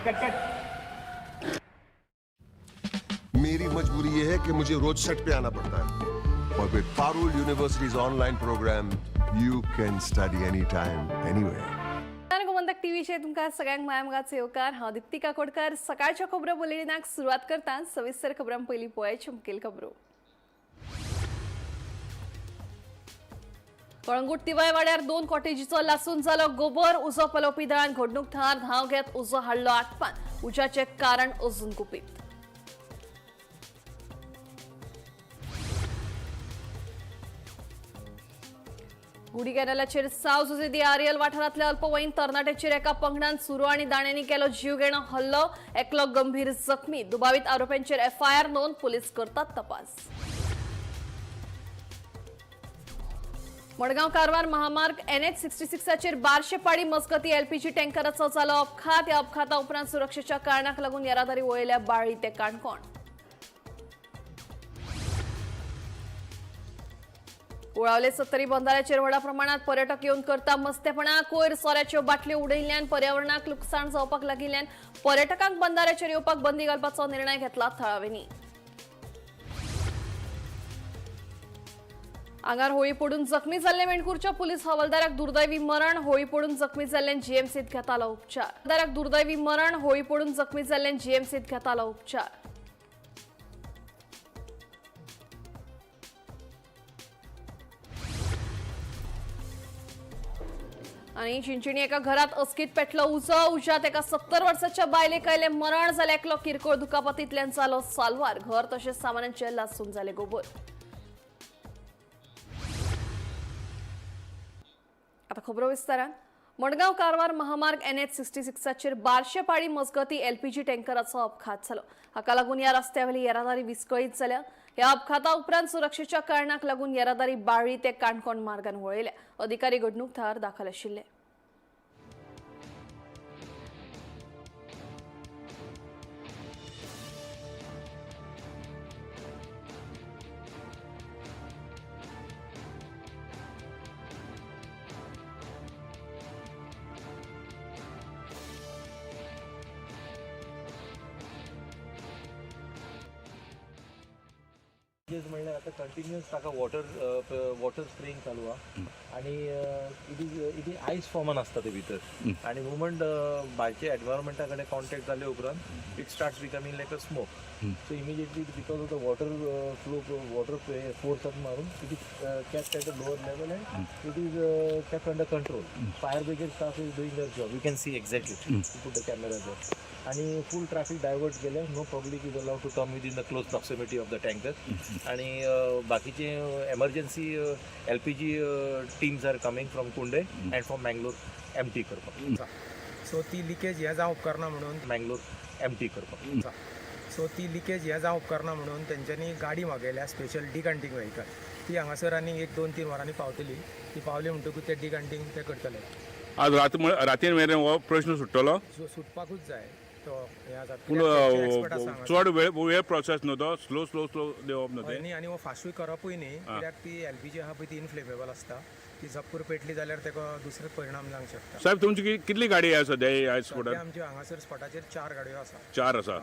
Cut cut. Mary मजबूरी ये है कि मुझे रोज सेट पे आना पड़ता है और with Parul University's online program you can study any time anywhere. Gomantak टीव्हीचेर तुमकां सगळ्यांक मायामोगाचो येवकार. हांव दिप्ती काकोडकर. सकाळच्या खबरो बुलेटिनाक सुरवात करता. सविस्तर खबरां पयलीं पळयाच्यो मुखेल खबरो. कळंगूट तिवाय वाड्यार 2 कॉटेजीचो लासून जालो गोबर. उजो पालोवपी दळान घडणूक थळार धांव घेत उजो हाडलो आटपान. उज्याचें कारण अजून गुपीत. गुडी कॅनलाचेर साव जुजे दी आरियल वाठारांतल्या अल्पवयीन तरणाट्याचेर एका पंगडान सुरो आनी दाण्यांनी केलो जीवघेणो हल्लो. एकलो गंभीर जखमी. दुबावीत आरोपींचेर एफआयआर नोंद. पुलीस करतात तपास. मडगांव कारवार महामार्ग NH 66 बारशेपाडी मजगती एलपीजी टँकराचो जालो अपघात. ह्या अपघाता उपरांत सुरक्षेच्या कारणाक लागून येरादारी वळयल्या बाळी ते काणकोण. कुळावले सत्तरी बंधाऱ्याचेर व्हडा प्रमाणात पर्यटक येवन करता मस्तेपणा. कोयर सोऱ्याच्यो बाटल्यो उडयिल्ल्यान पर्यावरणाक लुकसाण जावपाक लागिल्ल्यान पर्यटकांक बंधाऱ्याचेर येवपाक बंदी घालपाचो निर्णय घेतला थळाव्यांनी. आंगार होळी पडून जखमी जाल्ले मेणकूरच्या पुलीस हवालदाराक दुर्दैवी मरण. होळी पडून जखमी जाल्ल्यान जीएमसीत घेतालो उपचार. हवालदाराक दुर्दैवी मरण. होळी पडून जखमी जाल्ल्यान जीएमसीत घेतालो उपचार. आणि चिंचणी एका घरात अस्कीत पेटलो उजो. उज्यात एका 70 वर्साच्या बायलेक आयलें मरण. जालें एकलो किरकोळ दुखापतींतल्यान जालो साल्वार. घर तशेंच सामानांचे लासून जाले गोबर. आता खबरो विस्तारान. मडगांव कारवार महामार्ग NH 66 बारशेपाडी मजगती एलपीजी टँकराचो अपघात जालो. हाका लागून ह्या रस्त्यावेली येरादारी विस्कळीत जाल्या. ह्या अपघाता उपरांत सुरक्षेच्या कारणाक लागून येरादारी बाळ्ळी ते काणकोण मार्गान वळयल्या. अधिकारी घडणूक थळार दाखल आशिल्ले. म्हणल्यार आतां कंटिन्युअस ताका वॉटर स्प्रेइंग चालू आहा आनी it is आयस फॉर्मान आसता ते भितर आनी मुवमेंट भायचे एनवायरमेंटा कडेन कॉन्टेक्ट जाले उपरांत it starts becoming like a smoke. So immediately because of the water flow, water फोर्साक मारून it is kept at a lower level and it is kept under control. Fire brigade staff is doing their job. You can see exactly, put the camera there. आणि फुल traffic divert केले. No public is allowed to come within the close proximity of the tanker. आणि बाकीचे emergency LPG teams are coming from Kundem and from Mangalore empty करपाक. So ती leakage हें जावं उपकारना म्हणून मँगलोर एम्प्टी करपाक. सो ती लिकेज हें जावं उपकारना म्हणून तेंच्यांनी गाडी मागयल्या, स्पेशल डिकंटींग व्हेकल. ती हांगासर आनी 1-2-3 वरांनी पावतली. ती पावली म्हणटकूच ते डिकंटींग ते करतले. आज रात रातीन मेरेन हो प्रश्न सुट्टलो? सो सुटपाकूच जाय तो हें आसा. पूण एक्सपर्ट आसा हांगासर. चड वेळ वेळ प्रोसेस न्हू तो, स्लो स्लो स्लो देंवप न्हू हय तें. न्ही, आनी हो फास्टूय करपूय न्ही, कित्याक ती एलपीजी आहा पळय ती इनफ्लेमेबल आसता. ती झप्पूर पेटली जाल्यार ताका दुसरे परिणाम जावंक शकता. साहेब, तुमची कितली गाडी आसा सद्या ह्या स्पॉटार? सद्या आमच्यो हांगासर स्पॉटाचेर 4 गाडयो आसा. 4 आसा.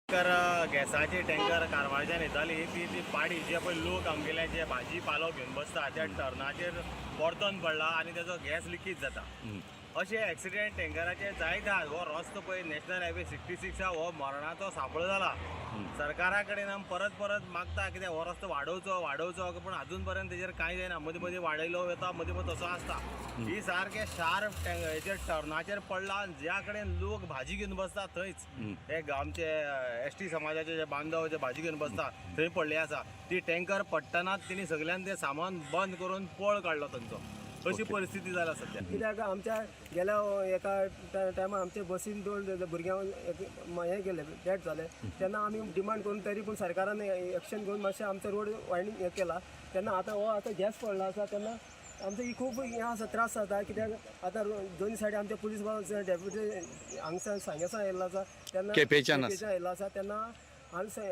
टँकर, गॅसाची टँकर कारवारच्यान येताली. ती ती पाडी जे पळय लोक आमगेले जे भाजी पालो घेवन बसता त्या टर्नाचेर परतोन पडला आनी तेजो गॅस लिकेज जाता. अशे एक्सिडेंट टँकराचे जायत आहात. हो रस्तो पळय नॅशनल हायवे 66 आहा, हो मरणाचो सांपळो जाला. सरकारा कडेन आमी परत परत मागता कित्याक हो रस्तो वाडोवचो वाडोवचो, पूण अजून पर्यंत तेजेर कांय जायना. मदीं मदीं वाडयलो वता, मदीं मदीं तसो आसता. ही सारकें शार्प हेचेर टर्नाचेर पडला आनी ज्या कडेन लोक भाजी घेवन बसता थंयच हे आमचे एस टी समाजाचे जे बांधव जे भाजी घेवन बसता थंय पडले आसा. ती टँकर पडटनाच तेणी सगळ्यान ते सामान बंद करून पळ काडलो तांचो. अशी परिस्थिती जाल्या सद्या. कित्याक आमच्या गेल्या एका टायमार आमचे बसीन 2 भुरग्यांक हें केलें, डेथ जालें. तेन्ना आमी डिमांड करून तरी पूण सरकारान एक्शन घेवन मातशें आमचो रोड वायडनींग हें केला. तेन्ना आतां हो आतां गॅस पडला आसा तेन्ना आमचो ही खूब हें आसा, त्रास जाता. कित्याक आतां दोन सायडी आमचे पुलीस डेप्युटी हांगसर सांगेसान आयिल्लो आसा तेन्ना, केपेंच्यान आसा. केपेंच्यान आयिल्लो आसा तेन्ना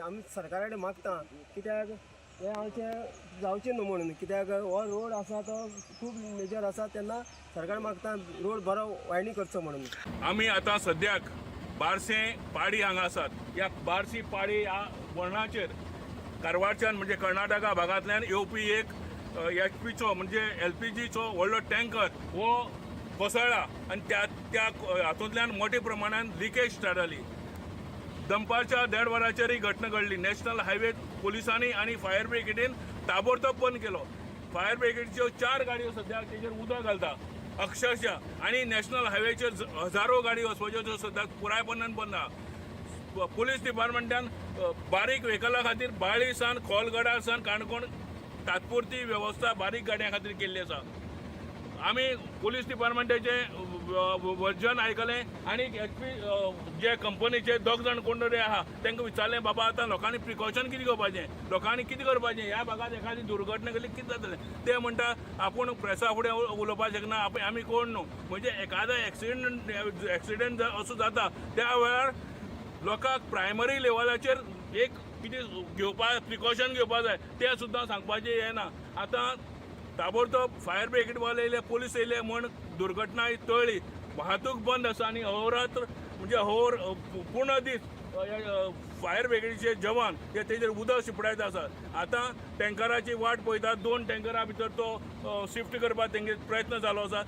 आमी सरकारा कडेन मागता कित्याक हें आमचें जावचें न्हू म्हणून. कित्याक हो रोड आसा तो खूब मेजर आसा. तेन्ना सरकार मागता रोड बरो वायडनींग करचो म्हणून. आमी आतां सद्याक बारसे पाडी हांगा आसात. ह्या बारसी पाडी ह्या वळणाचेर कारवारच्यान म्हणजे कर्नाटका भागांतल्यान येवपी एक एचपीचो म्हणजे एलपीजीचो व्हडलो टँकर हो कोसळ्ळा आनी त्या त्या हातूंतल्यान मोठ्या प्रमाणान लिकेज स्टार्ट जाली. दनपारच्या 1:30 वरांचेर ही घटना घडली. नॅशनल हायवे पोलिसांनी आनी फायर ब्रिगेडीन ताबडतोब बंद केलो. फायर ब्रिगेडच्यो 4 गाडयो सद्याक तेजेर उदक घालता अक्षरशः आनी नॅशनल हायवेचेर हजारो गाडी वचपाच्यो त्यो सद्याक पुरायपणान बंद आहा. पुलीस डिपार्टमेंटान बारीक व्हेकला खातीर बाळी सावन खोलगडा सावन काणकोण तात्पुरती वेवस्था बारीक गाडयां खातीर केल्ली आसा. आमी पुलीस डिपार्टमेंटाचे वर्जन आयकलें आनी एचपी जे कंपनीचे दोग जाण कोण तरी आहा तांकां विचारलें, बाबा आतां लोकांनी प्रिकॉशन कितें घेवपाचें, लोकांनी कितें करपाचें, ह्या भागांत एखादी दुर्घटना घडली कितें जातलें. ते म्हणटा आपूण प्रेसा फुडें उलोवपाक शकना, आमी कोण न्हू. म्हणजे एखादो एक्सिडंट असो जाता त्या वेळार लोकांक प्रायमरी लेवलाचेर एक कितें घेवपा प्रिकॉशन घेवपा जाय तें सुद्दां सांगपाचें हें ना. आतां ताबडतोब फायर ब्रिगेड वाले येयले, पोलीस येयले म्हण दुर्घटना ही टळ्ळी. वाहतूक बंद आसा आनी अहोरात्र म्हणजे अहोर पूर्ण दीस फायर ब्रिगेडीचे जवान हे तेजेर उदक शिंपडायत आसात. आतां टँकराची वाट पळयतात. 2 टँकरा भितर तो शिफ्ट करपाक तेंगे प्रयत्न चालू आसा.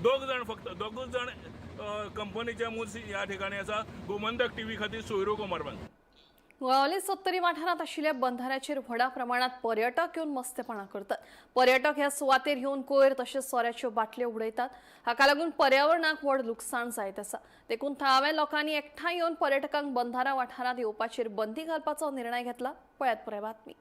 दोग जाण फक्त दोगूच जाण कंपनीचे मूस ह्या ठिकाणी आसा. गोमंतक टीव्ही खातीर सोयरू कुमारबान. गोळावली सत्तरी वाठारांत आशिल्ल्या बंधाऱ्याचेर व्हडा प्रमाणात पर्यटक येवन मस्तेपणां करतात. पर्यटक ह्या सुवातेर येवन कोयर तशेंच सोऱ्याच्यो बाटल्यो उडयतात. हाका लागून पर्यावरणाक व्हड लुकसाण जायत आसा. देखून थळाव्या लोकांनी एकठांय येवन पर्यटकांक बंधारा वाठारांत येवपाचेर बंदी घालपाचो निर्णय घेतला. पळयात पुराय बातमी.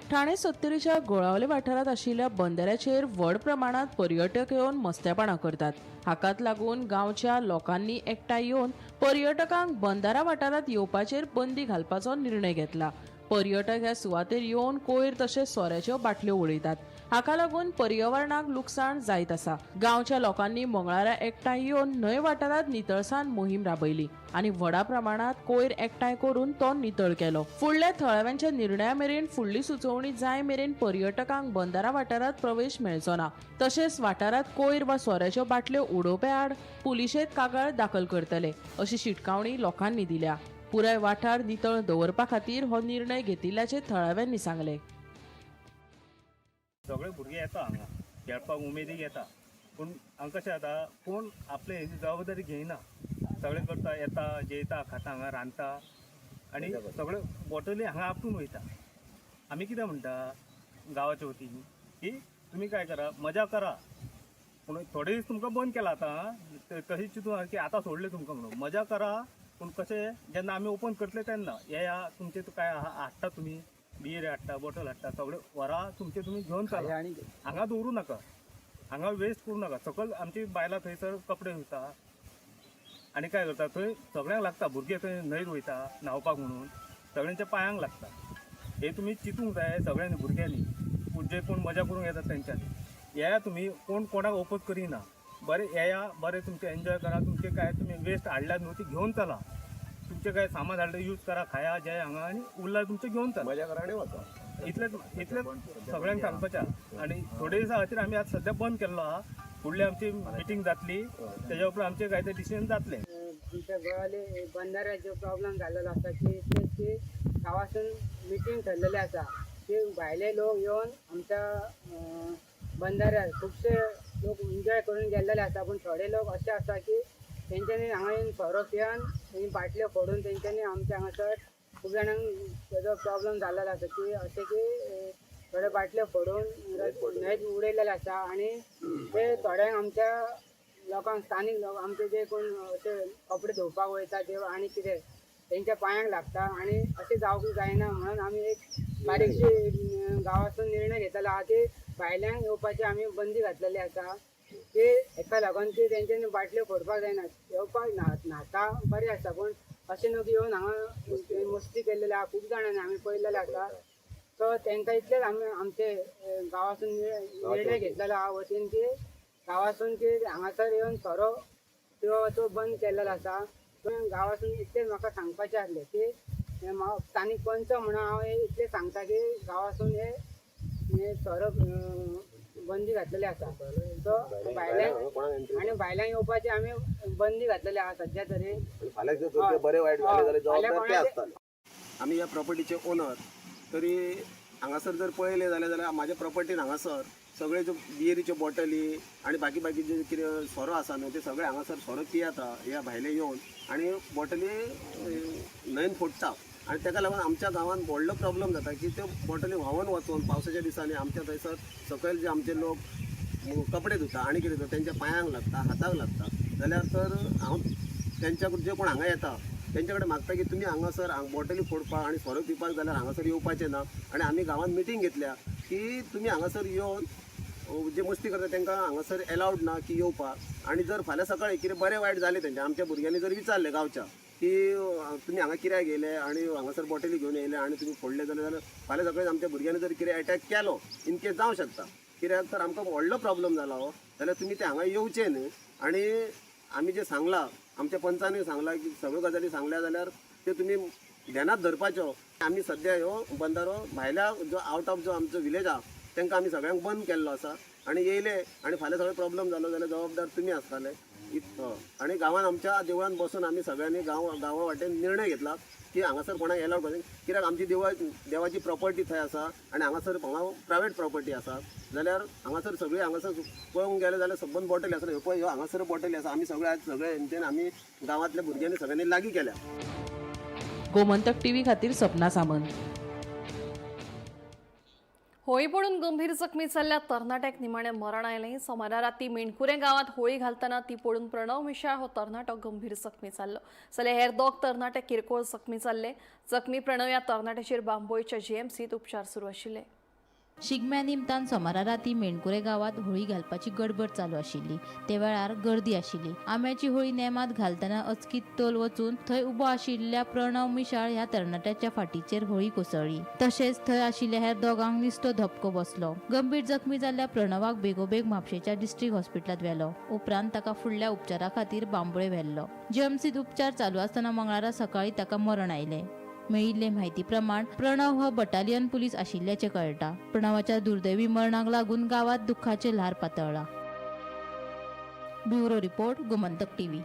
ठाणे सत्तरीच्या गोळावले वाठारांत आशिल्ल्या बंदराचेर व्हड प्रमाणात पर्यटक येवन मस्तेपणां करतात. हाकाच लागून गांवच्या लोकांनी एकठांय येवन पर्यटकांक बंदारा वाठारांत येवपाचेर बंदी घालपाचो निर्णय घेतला. पर्यटक ह्या सुवातेर येवन कोयर तशेंच सोऱ्याच्यो बाटल्यो उडयतात. हाका लागून पर्यावरणाक लुकसाण जायत आसा. गांवच्या लोकांनी मंगळारा एकठांय येवन न्हंय वाठारांत नितळसाण मोहीम राबयली आनी व्हडा प्रमाणात कोयर एकठांय करून तो नितळ केलो. फुडल्या थळाव्यांच्या निर्णया मेरेन फुडली सुचोवणी जाय मेरेन पर्यटकांक बंदारा वाठारांत प्रवेश मेळचो ना. तशेंच वाठारांत कोयर वा सोऱ्याच्यो बाटल्यो उडोवपा आड पुलिशेंत कागाळ दाखल करतले अशी शिटकावणी लोकांनी दिल्या. पुराय वाठार नितळ दवरपा खातीर हो निर्णय घेतिल्ल्याचे थळाव्यांनी सांगले. सगळे भुरगे येता हांगा खेळपाक उमेदीक येता, पूण हांगा कशें जाता कोण आपले हेजी जबाबदारी घेयना. सगळे करता, येता, जेयता, खाता, हांगा रांदता आनी सगळे बॉटली हांगा आपटून वयता. आमी कितें म्हणटा गांवाच्या वतीन की तुमी काय करा, मजा करा, पूण थोडे दीस तुमकां बंद केला आतां, तशी चिंतून की आतां सोडले तुमकां म्हणून मजा करा, पूण कशें जेन्ना आमी ओपन करतले तेन्ना येया, तुमचें काय हाडटा तुमी बियर हाडटा, बॉटल हाडटा, सगळे व्हरा तुमचे तुमी घेवन चला, हांगा दवरूं नाका, हांगा वेस्ट करूं नाका. सकयल आमची बायलां थंयसर कपडे धुता आनी काय करता, थंय सगळ्यांक लागता, भुरगे थंय न्हंयत वयता न्हांवपाक म्हणून सगळ्यांच्या पांयांक लागता. हे तुमी चिंतूंक जाय सगळ्यांनी, भुरग्यांनी, पूण जे कोण मजा करूंक येतात तेंच्यांनी येया तुमी, कोण कोणाक ओपोज करिना, बरें येया, बरें तुमचें एन्जॉय करा, तुमचें काय तुमी वेस्ट हाडल्यात न्हू ती घेवन चला, तुमचें काय सामान हाडलें यूज करा, खाया जेया हांगा आनी उरला तुमचें घेवन चला, मजा करा आनी वचा. इतलें इतलें सगळ्यांक सांगपाचें. आनी थोडे दिसां खातीर आमी आज सद्या बंद केल्लो आहा. फुडली आमची मिटींग जातली, तेज्या उपरांत आमचें काय तें डिसिजन जातलें. आमच्या गोवाले बंदाऱ्याचो प्रॉब्लम जाल्लो आसा की ते गांवासून मिटींग ठरलेली आसा की भायले लोक येवन आमच्या बंदाऱ्यार खुबशे लोक एन्जॉय करून गेल्लेले आसा, पूण थोडे लोक अशे आसा की तेंच्यांनी हांगा येवन सोरो पिवन तेणी बाटल्यो फोडून तेंच्यांनी आमच्या हांगासर खूब जाणांक तेजो प्रॉब्लम जाल्लो आसा की अशें की थोडे बाटल्यो फोडून न्हंयेत उडयलेले आसा आनी ते थोड्यांक आमच्या लोकांक स्थानीक लोक आमचे जे कोण अशे कपडे धुवपाक वयता ते आनी कितें तेंच्या पांयांक लागता आनी अशें जावंक जायना म्हणून आमी एक बारीकशी गांवासून निर्णय घेतलेलो आहा की भायल्यांक येवपाची आमी बंदी घातलेली आसा की हेका लागून की तेंच्यांनी बाटल्यो फोडपाक जायना, येवपाक न्हाता बरें आसा, पूण अशें न्हू की येवन हांगा मस्ती केल्लेली आहा खूब जाणांनी आमी पळयलेलें आसा. सो तेंकां इतलेंच आमी आमचे गांवासून निर्णय घेतलेलो आहा वतीन की गांवासून की हांगासर येवन सोरो पिवपाचो बंद केल्लेलो आसा. गांवासून इतलेंच म्हाका सांगपाचें आसलें की स्थानीक पंच म्हणून हांव इतलें सांगता की गांवासून हे सोरो बंदी घातलेली आसा. सो भायल्यांक आनी भायल्यांक येवपाची आमी बंदी घातलेली आसा सद्या तरी. बरें वायट जालें जाल्यार जबाबदार ते आसतले. आमी ह्या प्रॉपर्टीचे ओनर तरी हांगासर जर पळयलें जाल्यार म्हाज्या प्रॉपर्टीन हांगासर सगळे ज्यो बियरीच्यो बॉटली आनी बाकी बाकी जे कितें सोरो आसा न्हू ते सगळे हांगासर सोरो पियेता ह्या भायले येवन आनी बॉटली न्हंयेन फोडटा आनी ताका लागून आमच्या गांवांत व्हडलो प्रॉब्लम जाता की त्यो बॉटली व्हांवन वचून पावसाच्या दिसांनी आमच्या थंयसर सकयल जे आमचे लोक कपडे धुता आनी कितें धुता तेंच्या पांयांक लागता, हाताक लागता. जाल्यार तर हांव तेंच्या जे कोण हांगा येता तेंच्या कडेन मागता की तुमी हांगासर बॉटली फोडपाक आनी सोरो पिवपाक जाल्यार हांगासर येवपाचें ना. आनी आमी गांवांत मिटींग घेतल्या की तुमी हांगासर येवन जे मस्ती करता तांकां हांगासर एलावड ना की येवपाक. आनी जर फाल्यां सकाळीं कितें बरें वायट जालें तेंच्या आमच्या भुरग्यांनी जर विचारलें गांवच्या की तुमी हांगा कित्याक येयले आनी हांगासर बॉटली घेवन येयले आनी तुमी फोडले जाल्यार फाल्यां सकाळीं आमच्या भुरग्यांनी जर कितें एटॅक केलो इन केस जावं शकता कित्याक तर आमकां व्हडलो प्रॉब्लम जाला हो जाल्यार तुमी ते हांगा येवचे न्हय. आनी आमी जें सांगलां आमच्या पंचानूय सांगलां की सगळ्यो गजाली सांगल्या जाल्यार त्यो तुमी ध्यानात धरपाच्यो. आमी सद्या ह्यो बंदारो भायल्या जो आवट ऑफ जो आमचो विलेज आहा तांकां आमी सगळ्यांक बंद केल्लो आसा. आनी येयले आनी फाल्यां सगळे प्रॉब्लम जालो जाल्यार जबाबदार तुमी आसताले. आनी गांवांत आमच्या देवळान बसून आमी सगळ्यांनी गांवा वाटेन निर्णय घेतला की हांगासर कोणाक एलावड करूं कित्याक आमची देवाची प्रॉपर्टी थंय आसा आनी हांगासर हांगा प्रायवेट प्रॉपर्टी आसा जाल्यार हांगासर सगळी हांगासर पळोवंक गेले जाल्यार सबंद बॉटली आसा. ह्यो पळय ह्यो हांगासर बॉटली आसा. आमी सगळे आज सगळे हेंच्यान आमी गांवांतल्या भुरग्यांनी सगळ्यांनी लागीं केल्या. गोमंतक टीव्ही खातीर सपना सामंत. होळी पडून गंभीर जखमी जाल्ल्या तरणाट्याक निमाणें मरण आयलें. सोमारा राती मेणकुरें गांवांत होळी घालतना ती पडून प्रणव मिशाळ हो तरणाटो गंभीर जखमी जाल्लो. जाल्यार हेर दोग तरणाटे किरकोळ जखमी जाल्ले. जखमी प्रणव ह्या तरणाट्याचेर बांबोळच्या जीएमसीत उपचार सुरू आशिल्ले. शिगम्या निमतान सोमारा राती मेणकुरे गांवांत होळी घालपाची गडबड चालू आशिल्ली. ते वेळार गर्दी आशिल्ली. आंब्याची होळी नेमात घालतना अचकीत तोल वचून थंय उबो आशिल्ल्या प्रणव मिशाळ ह्या तरणाट्याच्या फाटीचेर होळी कोसळ्ळी. तशेंच थंय आशिल्ल्या हेर दोगांक निस्तो धपको बसलो. गंभीर जखमी जाल्ल्या प्रणवाक बेगोबेग म्हापशेच्या डिस्ट्रिक्ट हॉस्पिटलांत व्हेलो. उपरांत ताका फुडल्या उपचारा खातीर बांबोळे व्हेल्लो. जीएमसीत उपचार चालू आसतना मंगळारा सकाळीं ताका मरण आयलें. मेळिल्ले म्हायती प्रमाण प्रणव हो बटालियन पुलीस आशिल्ल्याचें कळटा. प्रणवाच्या दुर्दैवी मरणाक लागून गांवांत दुख्खाचें ल्हार पातळ्ळां. Bureau report, Gomantak TV.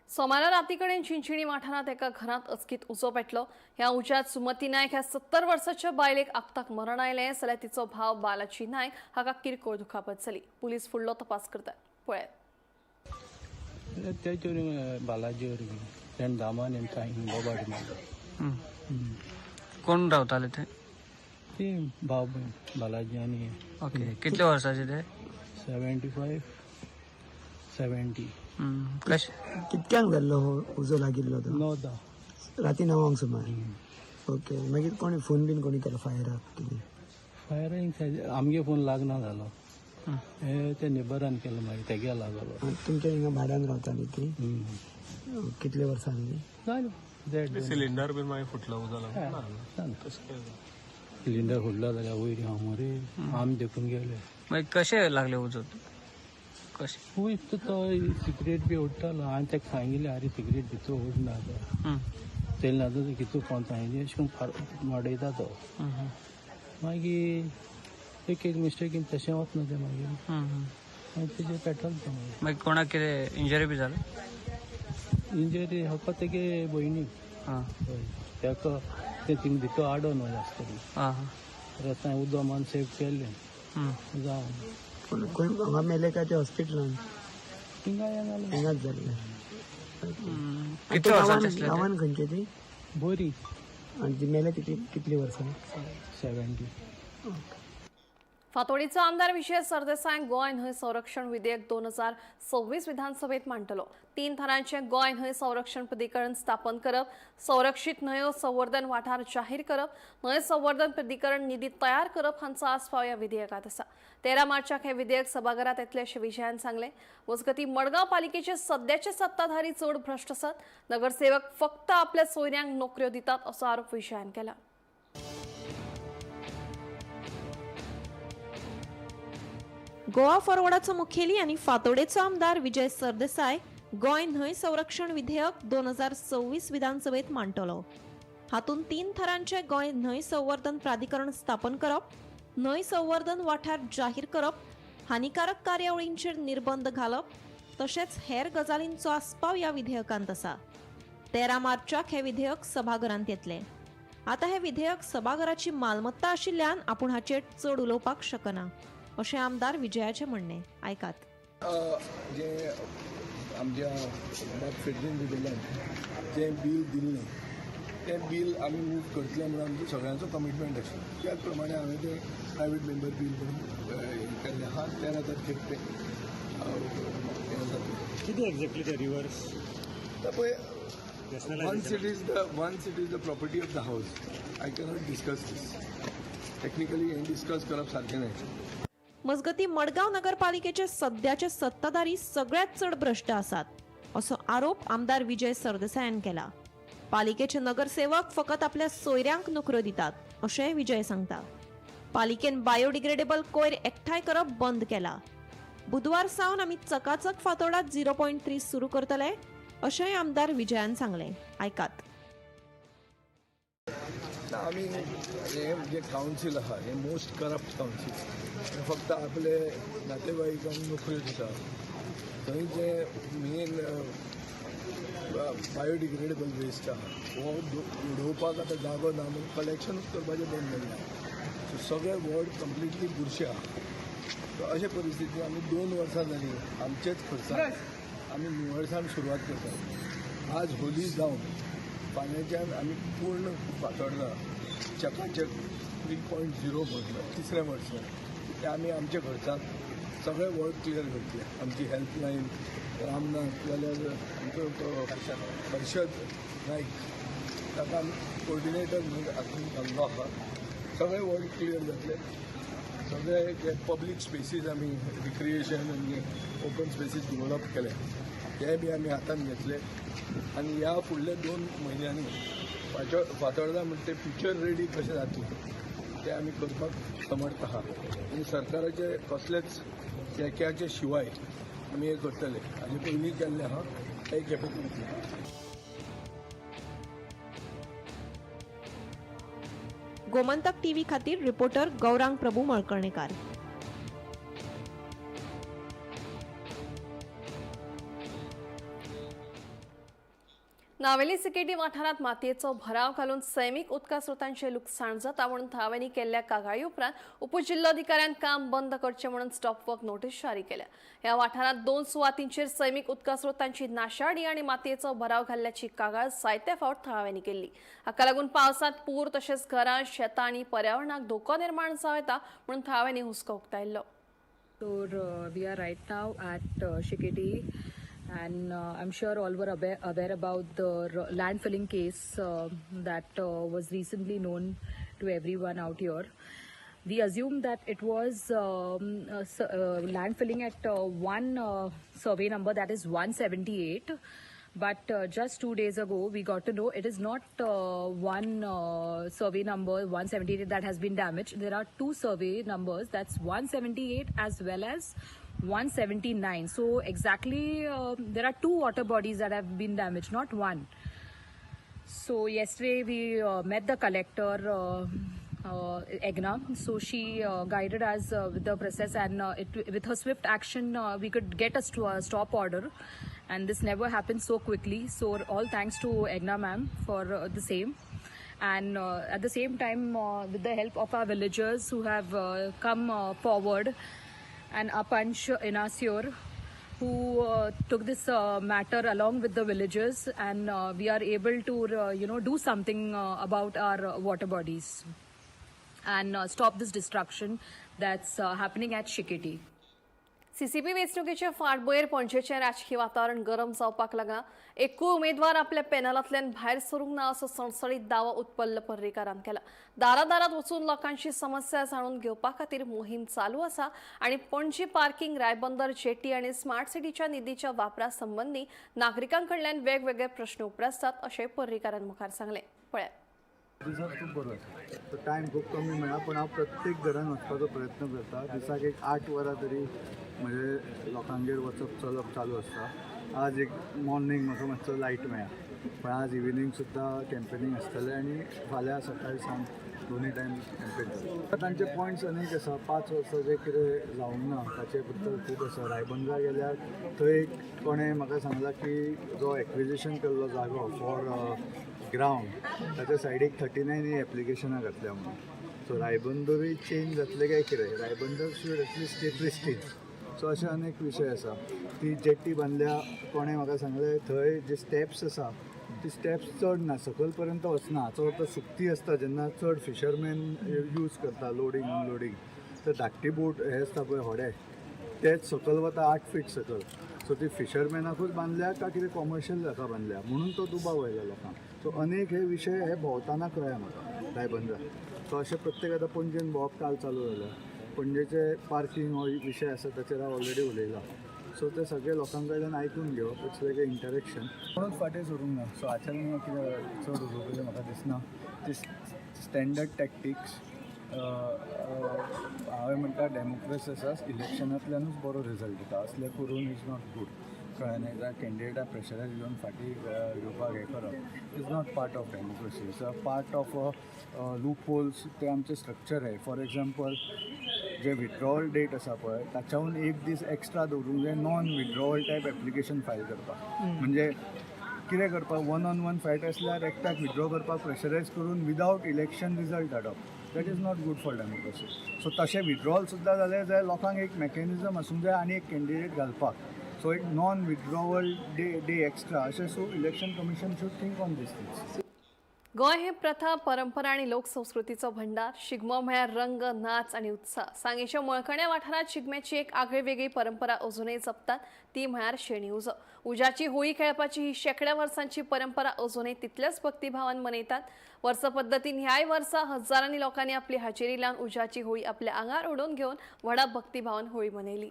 सोमारा राती कडेन चिंचिणी वाठारांत एका घरांत अचकीत उजो पेटलो. ह्या उज्यांत सुमती नायक ह्या 70 वर्साच्या बायलेक आक्ताक मरण आयलें. जाल्यार तिचो भाव बालाजी नायक हाका किरकोळ दुखापत जाली. पुलीस फुडलो तपास करतात. पळयात. बालाजी कोण रावताले ते? ती भाव बालाजी आनी. ओके, कितले वर्साचे ते? 75 70. कशें कितक्यांक जाल्लो हो उजो लागिल्लो तो? 9 राती 9 सुमार. ओके, मागीर कोणी फोन बीन कोणी केलो फायराक कितें? फायरींग आमगे फोन लागना जालो, हे ते नेबरान केलो, मागीर तेगे लागलो. तुमच्या हिंगा भाड्यान रावताली ती? कितले वर्सां जाली? जालें. सिलिंडर बीन मागीर फुटलो उजो लागून. सिलिंडर फुटलो जाल्यार वयर हांव मरे आमी देखून गेले. मागीर कशें लागले उजो? कशें? वयर तो सिगरेट बी ओडटालो. हांवें ताका सांगिल्लें, आरे सिगरेट भितर ओडना तेल ना जाल्यार कितू कोण सांगिल्लें अशें करून फार मडयता तो. मागीर एक एक मिस्टेकीन तशें वतना तें मागीर मागीर तेजेर पेट्रोल तो. मागीर कोणाक कितें इंजरी बी जाली? इंजरी फकत तेगे भयणीक. ताका तें थिंग भितर आडोन वच आसतली. रस्त्यान उदक मान सेव केल्लें जावं. पूण खंय हांगा मेले काय ते हॉस्पिटलान? थिंगा हें जालें. हिंगाच जाल्लें. कितले वर्सांचे आसले? गांवान खंयचे ती? बरी. आनी ती मेले कितली वर्सां? 70. फातोडीचो आमदार विजय सरदेसाय गोंय न्हंय संरक्षण विधेयक 2026 विधानसभेत मांडटलो. 3 थरांचे गोंय न्हंय संरक्षण प्राधिकरण स्थापन करप, संरक्षित न्हंयो संवर्धन वाठार जाहीर करप, न्हंय संवर्धन प्राधिकरण निधी तयार करप हांचो आस्पाव ह्या विधेयकांत आसा. 13 मार्चाक हे विधेयक सभाघरात येतले अशें विजयान सांगलें. मजगतीं मडगांव पालिकेचे सद्याचे सत्ताधारी चड भ्रश्ट आसात, नगरसेवक फक्त आपल्या सोयऱ्यांक नोकऱ्यो दितात असो आरोप विजयान केला. गोवा फॉरवर्डाचो मुखेली आनी फातोडेचो आमदार विजय सरदेसाय गोंय न्हंय संरक्षण विधेयक 2026 विधानसभेत मांडटलो. हातूंत 3 थरांचे गोंय न्हंय संवर्धन प्राधिकरण स्थापन करप, न्हंय संवर्धन वाठार जाहीर करप, हानिकारक कार्यावळींचेर निर्बंध घालप तशेंच हेर गजालींचो आस्पाव ह्या विधेयकांत आसा. 13 मार्चाक हें विधेयक सभाघरांत येतलें. आतां हें विधेयक सभाघराची मालमत्ता आशिल्ल्यान आपूण हाचेर चड उलोवपाक शकना अशें आमदार विजयाचें म्हणणें. आयकात. जे आमच्या फेडरेन रिबेलान जें बील दिल्लें तें बील आमी मूव करतले म्हणून आमचो सगळ्यांचो कमिटमेंट आशिल्लो. त्याच प्रमाणे हांवें तें प्रायवेट मेंबर बील म्हणून केल्लें आहा. 13 तारखेक तें हें जातलें. कितें एक्झॅक्टली ते रिवर्स? पळय, once it is the property of the house, I cannot discuss this. Technically हें डिस्कस करप सारकें न्हय. मजगतीं, मडगांव नगरपालिकेचे सद्याचे सत्ताधारी सगळ्यात चड भ्रश्ट आसात असो आरोप आमदार विजय सरदेसायान केला. पालिकेचे नगरसेवक फकत आपल्या सोयऱ्यांक नोकऱ्यो दितात अशेंय विजय सांगता. पालिकेन बायोडिग्रेडेबल कोयर एकठांय करप बंद केला. बुधवार सावन आमी चकाचक फातोर्डा 0.3 सुरू करतले अशेंय आमदार विजयान सांगलें. आयकात. आमी हें जे कावन्सील आहा हें मोस्ट करप्ट कावन्सील, फक्त आपले नातेवाईकांक नोकऱ्यो दिता. थंय जे मेन बायोडिग्रेडेबल वेस्ट आहा हो उडोवपाक आतां जागो ना म्हणून कलेक्शनूच करपाचें बंद जालें. सो सगळे वॉर्ड कंप्लिटली बुरशे आहा. सो अशे परिस्थितीन आमी 2 वर्सां जालीं आमचेच खर्चान आमी निवळसाण सुरवात करतात. आज होली जावन फाल्यांच्यान आमी पूर्ण फातोर्डा चकाचक 3.0 म्हणटा तिसऱ्या वर्सा ते आमी आमच्या खर्चान सगळे वॉर्ड क्लियर करतले. आमची हेल्पलायन रामनाथ जाल्यार आमचो हर्षद नायक ताका आमी कोऑर्डिनेटर म्हणून हातून घाल्लो आहा. सगळे वॉर्ड क्लियर जातले. सगळे जे पब्लीक स्पेसीस आमी रिक्रिएशन आनी ओपन स्पेसीस डेवलप केले ते बी आमी हातान घेतले. आनी ह्या फुडल्या 2 म्हयन्यांनी फातोर्डा म्हणटा ते फ्युचर रेडी कशें जातलें तें आमी करपाक समर्थ आहा. आनी सरकाराचे कसलेच तेक्याचे शिवाय आमी हें करतले. आनी पयलीं केल्लें आहा ते खेपे करतले. गोमंतक टीव्ही खातीर रिपोर्टर गौरांग प्रभू मळकर्णेकार. नावेली सिकेटी वाठारांत मातयेचो भराव घालून सैमीक उदका स्रोतांचें लुकसाण जाता म्हणून थळाव्यांनी केल्ल्या कागाळी उपरांत उपजिल्लोधिकाऱ्यान काम बंद करचें म्हणून स्टॉप वर्क नोटीस जारी केल्या. ह्या वाठारांत 2 सुवातींचेर सैमीक उदका स्रोतांची नाशाडी आनी मातयेचो भराव घाल्ल्याची कागाळ जायते फावट थळाव्यांनी केल्ली. हाका लागून पावसांत पूर तशेंच घरां, शेतां आनी पर्यावरणाक धोको निर्माण जावं येता म्हणून थळाव्यांनी हुस्को उक्तायल्लो. So we are right now at Shiketi, and I'm sure all were aware about the landfilling case that was recently known to everyone out here. We assume that it was landfilling at one survey number, that is 178. But just 2 days ago, we got to know it is not one survey number 178 that has been damaged. There are 2 survey numbers, that's 178 as well as 179. So exactly there are 2 water bodies that have been damaged, not one. So yesterday we met the collector, Egna. So she guided us with the process, and with her swift action we could get a stop order, and this never happened so quickly. So all thanks to Egna ma'am for the same. And at the same time with the help of our villagers who have come forward, and our Panch Inasior who took this matter along with the villagers, and we are able to do something about our water bodies and stop this destruction that's happening at Shiketi. CCP वेंचणुकेचे फाटभुंयेर पणजेचें राजकी वातावरण गरम जावपाक लागलां. एकूय उमेदवार आपल्या पॅनलांतल्यान भायर सरूंक ना असो सणसणीत दावो उत्पल्ल पर्रीकारान केला. दारादारात वचून लोकांची समस्या जाणून घेवपा खातीर मोहीम चालू आसा आनी पणजी पार्किंग, रायबंदर जेटी आनी स्मार्ट सिटीच्या निधीच्या वापरा संबंदी नागरिकां कडल्यान वेगवेगळे प्रश्न उप्रासतात अशें पर्रीकारान मुखार सांगलें. पळयात. दिसाक खूब बरो आसा. तो टायम खूब कमी मेळ्ळा, पूण हांव प्रत्येक घरान वचपाचो प्रयत्न करता. दिसाक एक 8 वरां तरी म्हजे लोकांगेर वचप चलप चालू आसता. आज एक मॉर्निंग म्हाका मातसो लायट मेळ्ळा, पण आज इव्हिनींग सुद्दां कॅम्पेनींग आसतलें आनी फाल्यां सकाळी सावन दोनूय टायम कॅम्पेन चालू. तांचे पॉयंट्स अनेक आसा. 5 वर्सां जें कितें जावंक ना ताचे बद्दल खूब आसा. रायबंदरा गेल्यार थंय एक कोणें म्हाका सांगलां की जो एक्विजिशन केल्लो जागो फॉर ग्रावंड ताच्या सायडीक 39 ही एप्लिकेशनां घातल्या म्हणून. सो रायबंदरूय चेंज जातलें काय कितें, Ribandar should at least stay pristine. So अशे अनेक विशय आसा. ती जेट्टी बांदल्या, कोणें म्हाका सांगलें थंय जे स्टेप्स आसा ती स्टेप्स चड ना, सकयल पर्यंत वचना. हाचो अर्थ सुकती आसता जेन्ना चड फिशरमॅन यूज करता लोडींग अनलोडींग, तर धाकटी बोट हे आसता पळय होडे, तेच सकयल वता 8 फीट सकयल. सो ती फिशरमॅनाकूच बांदल्या काय कितें कॉमर्शियल हाका बांदल्या म्हणून तो दुबाव आयला लोकांक. सो अनेक हे विशय हे भोंवतना कळ्ळे म्हाका रायबंदरा. सो अशें प्रत्येक आतां पणजेन भोंवप काल चालू जालें. पणजेचे पार्कींग हो विशय आसा ताचेर हांव ऑलरेडी उलयलां. सो ते सगळे लोकां कडल्यान आयकून घेवप, it's like a interaction. कोणूच फाटीं सरूंक ना. सो हाचेर कितें चड उलोवपाचें म्हाका दिसना. ती स्टँडर्ड टॅक्टिक्स हांवें म्हणटा डेमोक्रेसी आसा, इलेक्शनांतल्यानूच बरो रिजल्ट येता. असलें करून is not good. कळ्ळें न्ही? जाल्यार कॅन्डिडेटाक प्रेशरायज घेवन फाटीं घेवपाक हें करप is not part of democracy. It's a part of loop holes. ते आमचें स्ट्रक्चर आहे. फॉर एग्जाम्पल जे विथड्रॉवल डेट आसा पळय ताच्याहून एक दीस एक्स्ट्रा दवरूंक जाय non withdrawal type application file करपाक. म्हणजे कितें करपाक, वन ऑन वन फायट आसल्यार एकट्याक विथड्रॉ करपाक प्रेशरायज करून विदावट इलेक्शन रिजल्ट हाडप, that is not good for democracy. So तशें विथड्रॉवल सुद्दां जालें जाल्यार लोकांक एक मॅकॅनिजम आसूंक जाय आनी एक कॅन्डिडेट घालपाक. सो एक नॉन विथड्रॉवल डे एक्स्ट्रा अशें. So election commission should think on these things. Goa हे प्रथा, परंपरा आनी लोकसंस्कृतीचो भंडार. शिगमो म्हळ्यार रंग, नाच आनी उत्साह. सांगेच्या मळकण्या वाठारांत शिगम्याची एक आगळी वेगळी परंपरा अजूनय जपतात, ती म्हळ्यार शेणी उजो. उज्याची होळी खेळपाची ही शेंकड्या वर्सांची परंपरा अजूनय तितल्याच भक्तिभावान मनयतात. वर्स पद्दतीन ह्याय वर्सा हजारांनी लोकांनी आपली हाजेरी लावन उज्याची होळी आपल्या आंगार ओडून घेवन व्हडा भक्तिभावान होळी मनयली.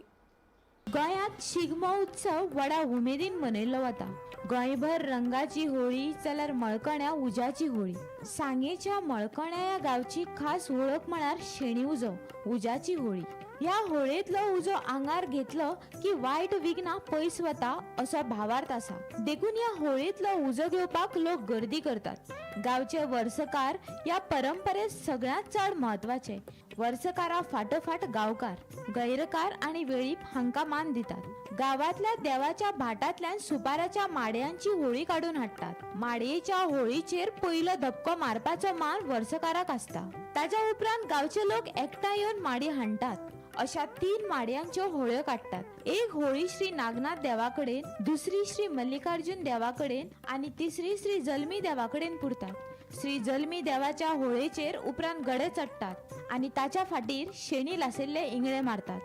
गोंयांत शिगमो उत्सव व्हडा उमेदीन मनयल्लो वता. गोंयभर रंगाची होळी जाल्यार मळकण्या उज्याची होळी. सांगेच्या मळकण्या ह्या गांवची खास वळख म्हळ्यार शेणी उजो, उज्याची होळी. ह्या होळयेंतलो उजो आंगार घेतलो की वायट विघ्नां पयस वता असो भावार्थ आसा. देखून ह्या होळयेंतलो उजो घेवपाक लोक गर्दी करतात. गांवचे वर्सकार ह्या परंपरेत सगळ्यांत चड म्हत्वाचे. वर्सकारा फाटोफाट गांवकार, गैरकार आनी वेळीप हांकां मान दितात. गांवांतल्या देवाच्या भाटांतल्यान सुपाराच्या माडयांची होळी काडून हाडटात. माडयेच्या होळीचेर पयलो धपको मारपाचो मान वर्सकाराक आसता. ताच्या उपरांत गांवचे लोक एकठांय येवन माडी हाणटात. अशा 3 माडयांच्यो होळ्यो काडटात. एक होळी श्री नागनाथ देवा कडेन, दुसरी श्री मल्लिकार्जुन देवा कडेन आनी तिसरी श्री जल्मी देवा कडेन पुरतात. श्री जल्मी देवाच्या होळयेचेर उपरांत गडे चडटात आनी ताच्या फाटीर शेणी लासिल्ले इंगळे मारतात.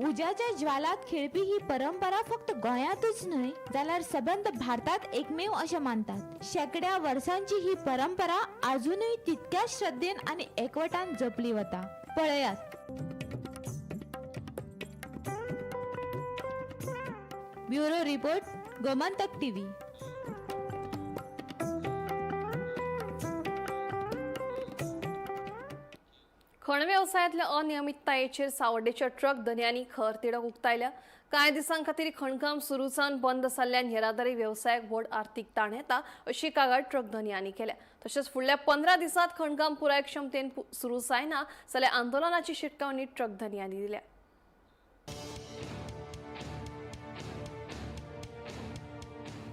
उज्याच्या ज्वालात खेळपी ही परंपरा फक्त गोंयांतूच न्हय जाल्यार सबंद भारतात एकमेव अशें मानतात. शेंकड्या वर्सांची ही परंपरा आजुनूय तितक्याच श्रद्धेन आनी एकवटान जपली वता. पळयात. Bureau report, Gomantak TV. खण व्यवसायांतल्या अनियमिततायेचेर सावड्डेच्या ट्रक धनयांनी खर तिडक उक्तायल्या. कांय दिसां खातीर खणकाम सुरू जावन बंद जाल्ल्यान येरादारी वेवसायाक व्हड आर्थीक ताण येता अशी कागाळ ट्रक धनयांनी केल्या. तशेंच फुडल्या 15 दिसांत खणकाम पुराय क्षमतेन सुरू जायना जाल्यार आंदोलनाची शिटकावणी ट्रक धनयांनी दिल्या.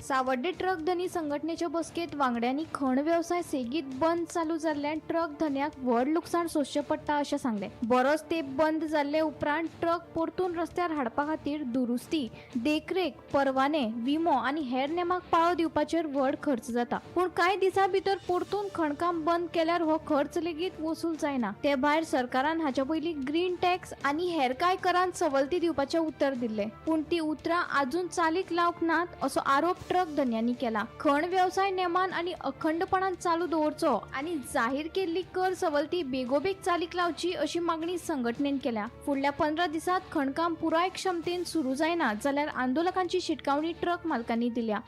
सावड्डे ट्रक धनी संघटनेच्या बसकेत वांगड्यांनी खण वेवसाय सेगीत बंद चालू जाल्ल्यान ट्रक धनयाक व्हड लुकसाण सोंसचें पडटा अशें सांगलें. बरोच तेंप बंद जाल्ले उपरांत ट्रक परतून रस्त्यार हाडपा खातीर दुरुस्ती, देखरेख, परवाने, विमो आनी हेर नेमाक पाळो दिवपाचेर व्हड खर्च जाता. पूण कांय दिसां भितर परतून खणकाम बंद केल्यार हो खर्च लेगीत वसूल जायना. ते भायर सरकारान हाचे पयलीं ग्रीन टॅक्स आनी हेर कांय करांत सवलती दिवपाचें उतर दिल्लें, पूण ती उतरां आजून चालीक लावंक नात असो आरोप ट्रक धनयांनी केला. खण वेवसाय नेमान आनी अखंडपणान चालू दवरचो आनी जाहीर केल्ली कर सवलती बेगोबेग चालीक लावची अशी मागणी संघटनेन केल्या. फुडल्या 15 दिसांत खणकाम पुराय क्षमतेन सुरू जायना जाल्यार आंदोलकांची शिटकावणी ट्रक मालकांनी दिल्या.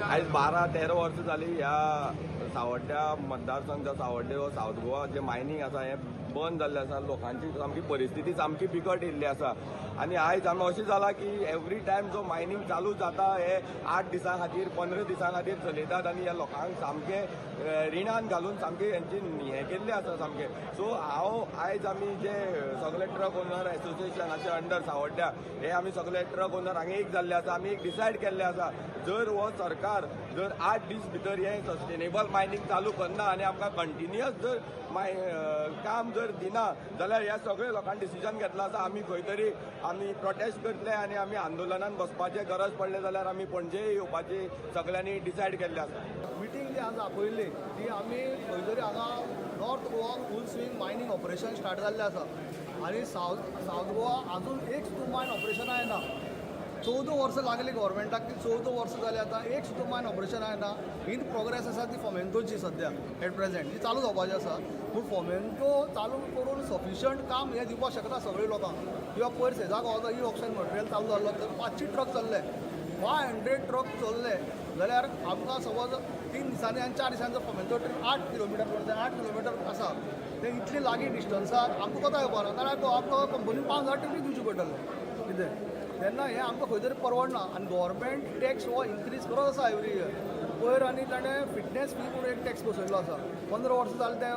आयज 12-13 वर्सां जाली ह्या सावड्ड्या मतदारसंघ, सावड्डे व सावथ गोवा जे मायनींग आसा हें बंद जाल्लें आसा. लोकांची सामकी परिस्थिती सामकी बिकट येयल्ली आसा आनी आयज आमी अशें जालां की एवरी टायम जो मायनींग चालू जाता हे 8 दिसां खातीर 15 दिसां खातीर चलयतात आनी ह्या लोकांक सामके रिणान घालून सामके हेंची हें केल्लें आसा सामकें. सो हांव आयज आमी जे सगळे ट्रक ओनर एसोसिएशनाचे अंडर सावड्ड्या हे आमी सगळे ट्रक ओनर हांगा एक जाल्ले आसा. आमी एक डिसायड केल्लें आसा, जर हो सरकार जर 8 दीस भितर हे सस्टेनेबल मायनींग चालू करना आनी आमकां कंटिन्युअस जर काम जर दिना जाल्यार ह्या सगळे लोकांनी डिसिजन घेतला आसा आमी खंय तरी आमी प्रोटेस्ट करतले आनी आमी आंदोलनान बसपाचें गरज पडलें जाल्यार आमी पणजे येवपाची सगळ्यांनी डिसायड केल्लें आसा. मिटींग जी आज आपयल्ली ती आमी खंय तरी हांगा North Goa full swing mining operation start जाल्लें आसा आनी सावथ गोवा अजून एक सुद्दां मायन ऑपरेशनां येना. 14 वर्सां लागली गव्हर्मेंटाक, ती 14 वर्सां जाली आतां एक सुद्दां मायन ऑपरेशनां येना. इन प्रोग्रेस आसा ती फोमेंतोची सद्या एट प्रेझेंट ती चालू जावपाची आसा, पूण फोमेंतो चालू करून सफिशियंट काम हें दिवपाक शकना सगळे लोकांक. किंवा पयर सेजा गांवाचो ई ऑक्शन मटेरियल चालू जाल्लो तर 500 ट्रक चल्ले, 500 ट्रक चल्ले जाल्यार आमकां समज 3 दिसांनी आनी 4 दिसांचो फोमेंतो ट्रीप 8 किलोमिटर पडटा, 8 किलोमिटर आसा तें इतलें लागीं डिस्टन्सार आमकां कोता येवपाक ना, जाल्यार आमकां कंपनीन 5000 ट्रिपी दिवची पडटलें कितें. तेन्ना हें आमकां खंय तरी परवडना आनी गव्हर्मेंट टॅक्स हो इन्क्रीज करत आसा एवरी इयर. पयर आनी ताणें फिटनेस फी म्हणून एक टॅक्स बसयल्लो आसा, 15 वर्सां जालीं ते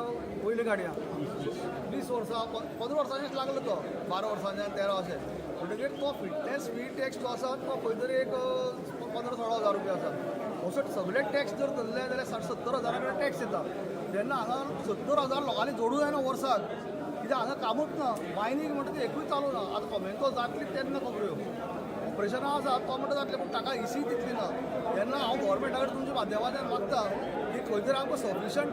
वयले गाडयांक, 20 वर्सां 15 वर्सांचेच लागलो तो, 12 वर्सांचे 13 अशें म्हणटकीर तो फिटनेस फी टॅक्स जो आसा तो खंय तरी एक 15-16 हजार रुपया आसा. असो सगळे टॅक्स जर धरले जाल्यार 60-70 हजारा कडेन टॅक्स येता. तेन्ना हांगा 70 हजार लोकांनी जोडूं जायना वर्साक, कित्याक हांगा कामूच ना, मायनींग म्हणटा तें एकूय चालू ना. आतां फोमेंतो जातली तेन्ना खबऱ्यो, ऑपरेशनां आसा तो म्हणटा जातलें, पूण ताका इसी तितली ना. तेन्ना हांव गव्हर्मेंटा कडेन तुमच्या माध्यमांतल्यान मागता की खंय तरी आमकां सफिशियंट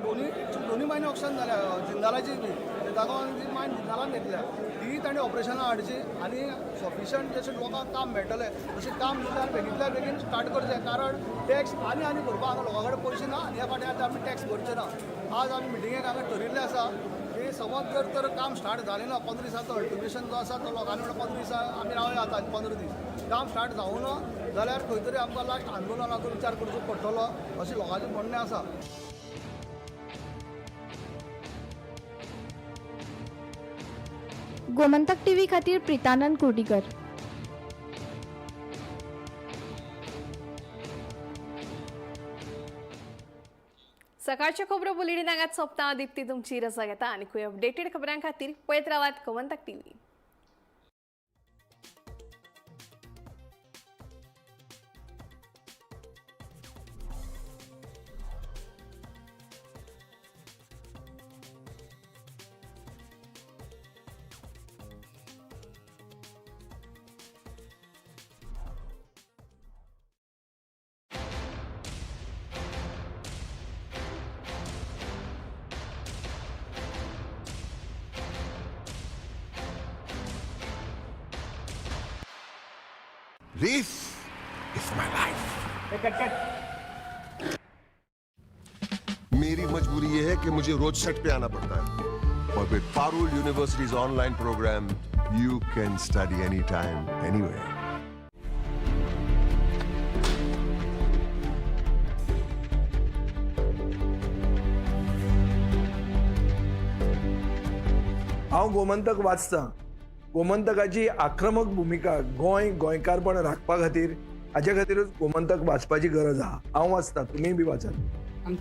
दोनी मायनी ऑप्शन जाल्या, जिंदालाची बी शेतागांवान जी मायन जिंदालान घेतल्या ती तांणी ऑपरेशनां हाडची आनी सफिशियंट जशें लोकांक काम मेळटलें तशें काम दिल्यार बेगींतल्या बेगीन स्टार्ट करचें, कारण टॅक्स आनी आनी भरपाक हांगा लोकां कडेन पयशे ना आनी ह्या फाटी आतां आमी टॅक्स भरचे ना. आज आमी मिटिंगेक हांगा ठरिल्लें आसा की समज जर तर काम स्टार्ट जालें ना 15 दिसांचो अल्टिमेशन जो आसा तो लोकांनी म्हणल्यार 15 दिसां आमी रावया आतां 15 दीस काम स्टार्ट जावं ना जाल्यार खंय तरी आमकां लास्ट आंदोलनाचो विचार करचो पडटलो अशें लोकांचें म्हणणें आसा. गोमंतक टीव्ही खातीर प्रितानंद कुर्डीकर. सकाळच्यो खबरो बुलेटिन हांगाच सोंपता. दीप्ती तुमची रजा घेता आनी खंय अपडेटेड खबरां खातीर पळयत रावात Gomantak TV. This is my life. मेरी मजबूरी ये है कि मुझे रोज सेट पे आना पड़ता है, और with Parul University's online program, you can study anytime, anywhere. हांव गोमंतक वाचता. गोमंतकाची आक्रमक भुमिका गोंय गोंयकारपण राखपा खातीर हाजे खातीरूच गोमंतक वाचपाची गरज आहा. हांव वाचता, तुमीय बी वाचात.